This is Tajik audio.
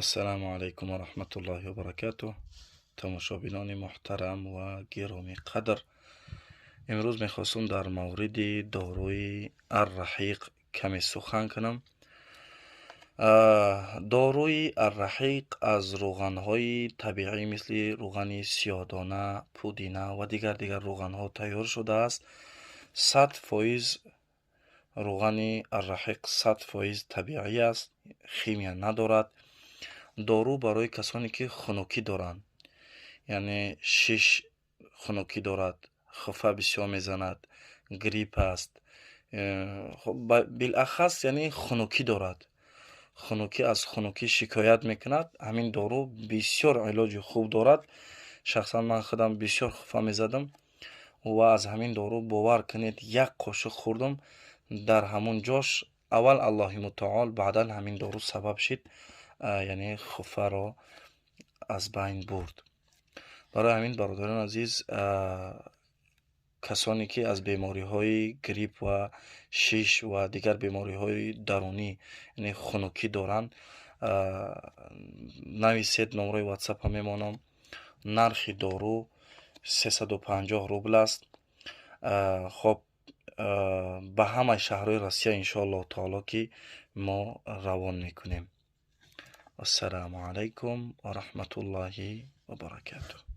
Ассалому алайкум ва раҳматуллоҳи ва баракатуҳ. Тамошобинони муҳтарам ва гиромиқадр, имрӯз мехостум дар мавриди доруи Арраҳиқ каме сухан кунам. Доруи Арраҳиқ аз рӯғанҳои табиӣ, мисли рӯғани сиёҳдона, пудина ва дигар рӯғанҳо тайёр шудааст. 100% рӯғани Арраҳиқ 100% табиӣ аст, химия надорад. Дору барои касоне ки хунукӣ доранд, яъне шиш хунукӣ дорад, хуфа бисёр мезанад, грипп аст, билахас яъне хунукӣ дорад, хунукӣ, аз хунукӣ шикоят мекунад, ҳамин дору бисёр илоҷи хуб дорад. Шахсан ман худам бисёр хуфа мезадам ва аз ҳамин дору, бовар кунед, як қошуқ хӯрдам, дар ҳамун ҷош аввал Аллоҳи мутаол, баъдан ҳамин дору сабаб шид, яъне хуфаро аз байн бурд. Барои ҳамин, бародарони азиз, касоне ки аз бемориҳои грипп ва шиш ва дигар бемориҳои дарунӣ, яъне хунукӣ доранд, нависед, номрои ватсапа мемонам. Нархи дору 350 рубл аст. Хоб, ба ҳамаи шаҳрҳои Россия, иншоаллоҳу таоло, ки мо равон мекунем. Ассалому алайкум ва раҳматуллоҳи ва баракатуҳ.